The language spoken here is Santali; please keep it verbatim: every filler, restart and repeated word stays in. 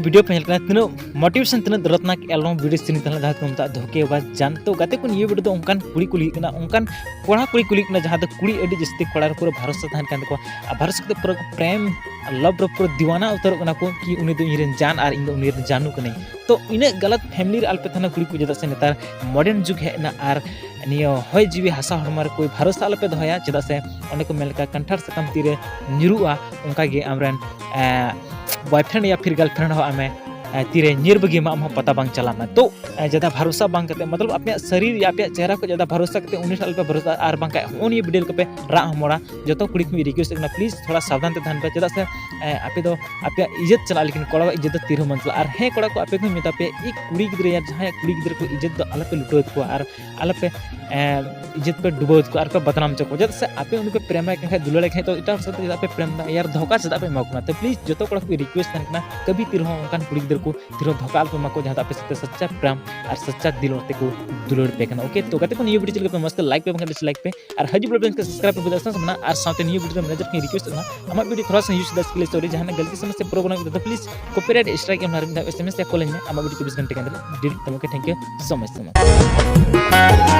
ᱵᱷᱤᱰᱤᱭᱳ ᱯᱮ ᱧᱮᱞ ᱠᱟᱱᱟ, ᱛᱤᱱᱟᱹᱜ ᱢᱳᱴᱤᱵᱷᱮᱥᱚᱱ, ᱛᱤᱱᱟᱹᱜ ᱫᱚᱨᱫᱽᱱᱟᱠ ᱮᱞᱵᱟᱢ ᱵᱷᱤᱰᱤᱭᱳ ᱥᱮᱨᱮᱧ ᱛᱟᱦᱮᱸ ᱞᱮᱱᱟ, ᱡᱟᱦᱟᱸ ᱫᱚᱠᱚ ᱢᱮᱛᱟᱜᱼᱟ ᱫᱷᱳᱠᱮᱵᱟᱡ ᱡᱟᱱ᱾ ᱛᱚ ᱜᱟᱛᱮ ᱠᱚ, ᱱᱤᱭᱟᱹ ᱵᱷᱤᱰᱤᱭᱳ ᱫᱚ ᱚᱱᱠᱟᱱ ᱠᱩᱲᱤ ᱠᱚ ᱞᱟᱹᱜᱤᱫ ᱠᱟᱱᱟ, ᱚᱱᱠᱟᱱ ᱠᱚᱲᱟ ᱠᱩᱲᱤ ᱠᱚ ᱞᱟᱹᱜᱤᱫ ᱠᱟᱱᱟ, ᱡᱟᱦᱟᱸ ᱫᱚ ᱠᱩᱲᱤ ᱟᱹᱰᱤ ᱡᱟᱹᱥᱛᱤ ᱠᱚᱲᱟ ᱨᱮ ᱯᱩᱨᱟᱹ ᱵᱷᱟᱨᱚᱥᱟ ᱛᱟᱦᱮᱱ ᱠᱟᱱ ᱛᱟᱠᱚᱣᱟ᱾ ᱟᱨ ᱵᱷᱟᱨᱚᱥᱟ ᱠᱟᱛᱮ ᱯᱩᱨᱟᱹ ᱯᱨᱮᱢ ᱞᱚᱵᱷ ᱨᱮ ᱯᱩᱨᱟᱹ ᱫᱤᱣᱟᱱᱟ ᱩᱛᱟᱹᱨᱚᱜ ᱠᱟᱱᱟ ᱠᱚ ᱠᱤ ᱩᱱᱤ ᱫᱚ ᱤᱧ ᱨᱮᱱ ᱡᱟᱱ ᱟᱨ ᱤᱧ ᱫᱚ ᱩᱱᱤ ᱨᱮᱱ ᱡᱟᱱᱩ ᱠᱟᱹᱱᱟᱹᱧ᱾ ᱛᱚ ᱤᱱᱟᱹᱜ ᱜᱟᱞᱟᱛ ᱯᱷᱮᱢᱤᱞᱤ ᱨᱮ ᱟᱞᱚᱯᱮ ᱛᱟᱦᱮᱱᱟ ᱠᱩᱲᱤ ᱠᱚ, ᱪᱮᱫᱟᱜ ᱥᱮ ᱱᱮᱛᱟᱨ ᱢᱚᱰᱟᱨᱱ ᱡᱩᱜᱽ ᱦᱮᱡ ᱮᱱᱟ ᱟᱨ ᱱᱤᱭᱟᱹ ᱦᱚᱭ ᱡᱤᱣᱤ ᱦᱟᱥᱟ ᱦᱚᱲᱢᱚ ᱨᱮ ᱠᱳᱭ ᱵᱷᱟᱨᱚᱥᱟ ᱟᱞᱚᱯᱮ ᱫᱚᱦᱚᱭᱟ, ᱪᱮᱫᱟᱜ ᱥᱮ ᱚᱸᱰᱮ ᱠᱚ ᱢᱮᱱ ᱞᱮᱠᱟ ᱠᱟᱱᱴᱷᱟᱲ ᱥᱟᱠᱟᱢ ᱛᱤᱨᱮ ᱧᱩᱨᱩᱜᱼᱟ, ᱚᱱᱠᱟᱜᱮ ᱟᱢᱨᱮᱱ ᱵᱚᱭᱯᱷᱨᱮᱱᱰ ᱭᱟ ᱯᱷᱤᱨ ᱜᱟᱨᱞᱯᱷᱨᱮᱱᱰ ᱦᱚᱸ ᱟᱢᱮ ᱮ, ᱛᱤᱨᱮ ᱧᱤᱨ ᱵᱟᱹᱜᱤ ᱟᱢᱟᱜ ᱦᱚᱸ ᱯᱟᱛᱟ ᱵᱟᱝ ᱪᱟᱞᱟᱜ ᱢᱟ᱾ ᱛᱚ ᱮ, ᱡᱟᱫᱟ ᱵᱷᱟᱨᱚᱥᱟ ᱵᱟᱝ ᱠᱟᱛᱮ, ᱢᱚᱛᱞᱚᱵ ᱟᱯᱮᱭᱟᱜ ᱥᱟᱹᱨᱤᱨ ᱭᱟ ᱟᱯᱮᱭᱟᱜ ᱪᱮᱦᱨᱟ ᱠᱚ ᱡᱟᱫᱟ ᱵᱷᱟᱨᱚᱥᱟ ᱠᱟᱛᱮ ᱩᱱᱤ ᱴᱷᱮᱱ ᱟᱞᱚᱯᱮ ᱵᱷᱟᱨᱚᱥᱟ, ᱟᱨ ᱵᱟᱝᱠᱷᱟᱡ ᱦᱚᱸᱜᱼᱚ ᱱᱤᱭᱟᱹ ᱵᱷᱤᱰᱤᱭᱳ ᱞᱮᱠᱟ ᱯᱮ ᱨᱟᱜ ᱦᱚᱢᱚᱲᱟ᱾ ᱡᱚᱛᱚ ᱠᱩᱲᱤ ᱠᱚᱧ ᱨᱤᱠᱩᱭᱮᱥᱴ ᱠᱟᱱᱟ, ᱯᱞᱤᱡ ᱛᱷᱚᱲᱟ ᱥᱟᱵᱫᱷᱟᱱ ᱛᱮ ᱛᱟᱦᱮᱱ ᱯᱮ, ᱪᱮᱫᱟᱜ ᱥᱮ ᱮ, ᱟᱯᱮ ᱫᱚ ᱟᱯᱮᱭᱟᱜ ᱤᱡᱽᱡᱚᱛ ᱪᱟᱞᱟᱜᱼᱟ, ᱞᱮᱠᱤᱱ ᱠᱚᱲᱟᱣᱟᱜ ᱤᱡᱽᱡᱚᱛ ᱫᱚ ᱛᱤᱨᱦᱚᱸ ᱵᱟᱝ ᱪᱟᱞᱟᱜᱼᱟ᱾ ᱟᱨ ᱦᱮᱸ ᱠᱚᱲᱟ ᱠᱚ, ᱟᱯᱮ ᱠᱚᱧ ᱢᱮᱛᱟ ᱯᱮᱭᱟ, ᱤᱡ ᱠᱩᱲᱤ ᱜᱤᱫᱽᱨᱟᱹ ᱭᱟ ᱡᱟᱦᱟᱸᱭᱟᱜ ᱠᱩᱲᱤ ᱜᱤᱫᱽᱨᱟᱹ ᱠᱚ ᱤᱡᱽᱡᱚᱛ ᱫᱚ ᱟᱞᱚᱯᱮ ᱞᱩᱴᱟᱹᱣ ᱛᱟᱠᱚᱣᱟ ᱟᱨ ᱟᱞᱚᱯᱮ ᱮ, ᱤᱡᱽᱡᱚᱛ ᱯᱮ ᱰᱩᱵᱟᱹᱣ ᱛᱟᱠᱚᱣᱟ ᱟᱨ ᱯᱮ ᱵᱟᱫᱱᱟᱢ ᱦᱚᱪᱚ ᱠᱚᱣᱟ᱾ ᱪᱮᱫᱟᱜ ᱥᱮ ᱟᱯᱮ ᱩᱱᱤ ᱯᱮ ᱯᱨᱮᱢᱟᱭ ᱠᱟᱱ ᱠᱷᱟᱡ, ᱫᱩᱞᱟᱹᱲᱟᱭ ᱠᱷᱟᱡ, ᱛᱚ ᱮᱴᱟᱜ ᱦᱚᱲ ᱥᱟᱶᱛᱮ ᱪᱮᱫᱟᱜ ᱯᱮ ᱯᱨᱮᱢ ᱫᱟ? ᱭᱟᱨ ᱫᱷᱳᱠᱟ ᱪᱮᱫᱟᱜ ᱯᱮ ᱮᱢᱟ ᱠᱚ ᱠᱟᱱᱟ? ᱛᱚ ᱯᱞᱤᱡ ᱡᱚᱛᱚ ᱠᱚᱲᱟ ᱠᱚ ᱨᱤᱠᱩᱭᱮᱥᱴ ᱛᱟᱦᱮᱱ ᱠᱟᱱᱟ, ᱠᱟᱹᱵᱷᱤ ᱛᱤᱨᱦᱚᱸ ᱚᱱᱠᱟᱱ ᱠᱩᱲᱤ ᱜᱤᱫᱽᱨᱟᱹ ᱠᱚ ᱛᱤᱨᱦᱚᱸ ᱫᱷᱳᱠᱟ ᱟᱞᱚᱯᱮ ᱮᱢᱟ ᱠᱚᱣᱟ, ᱡᱟᱦᱟᱸ ᱫᱚ ᱟᱯᱮ ᱥᱟᱛᱮ ᱥᱟᱪᱪᱟ ᱯᱨᱮᱢ ᱟᱨ ᱥᱟᱪᱪᱟ ᱫᱤᱞ ᱛᱮ ᱠᱚ ᱫᱩᱞᱟᱹᱲ ᱯᱮ ᱠᱟᱱᱟ᱾ ᱳᱠᱮ, ᱛᱚ ᱜᱟᱛᱮ ᱠᱚ, ᱱᱤᱭᱟᱹ ᱵᱷᱤᱰᱤᱭᱳ ᱪᱮᱫ ᱞᱮᱠᱟ ᱯᱮ ᱢᱚᱡᱽ ᱛᱮ ᱞᱟᱭᱤᱠ ᱯᱮ, ᱵᱟᱝᱠᱷᱟᱱ ᱰᱤᱥᱞᱟᱭᱤᱠ ᱯᱮ, ᱟᱨ ᱦᱤᱡᱩᱜ ᱵᱞᱚᱜ ᱨᱮ ᱥᱟᱵᱥᱠᱨᱟᱭᱤᱵ ᱯᱮ ᱵᱚᱞᱮ ᱥᱟᱱᱟ ᱢᱮᱱᱟᱜᱼᱟ, ᱟᱨ ᱥᱟᱶᱛᱮ ᱱᱤᱭᱟᱹ ᱵᱷᱤᱰᱤᱭᱳ ᱨᱮ ᱢᱮᱱᱮᱡᱟᱨ ᱠᱚᱧ ᱨᱤᱠᱩᱭᱮᱥᱴ ᱠᱟᱱᱟ, ᱟᱢᱟᱜ ᱵᱷᱤᱰᱤᱭᱳ ᱛᱷᱚᱲᱟ ᱥᱟ ᱤᱭᱩᱡᱽ ᱫᱟ ᱥᱠᱤᱞ ᱥᱴᱳᱨᱤ, ᱡᱟᱦᱟᱱᱟᱜ ᱜᱟᱞᱛᱤ ᱥᱚᱢᱚᱥᱥᱟ ᱯᱨᱚᱵᱞᱮᱢ ᱠᱟᱛᱮ, ᱯᱞᱤᱡ ᱠᱚᱯᱤᱨᱟᱭᱤᱴ ᱥᱴᱨᱟᱭᱤᱠ ᱮᱢ ᱞᱟᱦᱟ ᱨᱮ ᱢᱤᱫ ᱫᱷᱟᱣ ᱮᱥ ᱮᱢ ᱮᱥ ᱭᱟ ᱠᱚᱞ ᱟᱹᱧ ᱢᱮ, ᱟᱢᱟᱜ ᱵᱷᱤᱰᱤᱭᱳ ᱪᱚᱵᱵᱤᱥ ᱜᱷᱚᱱᱴᱟ ᱠᱮ ᱟᱱᱫᱟᱨ ᱰᱤᱞᱤᱴ ᱛᱟᱢᱟ᱾ Okay, thank you so much so much.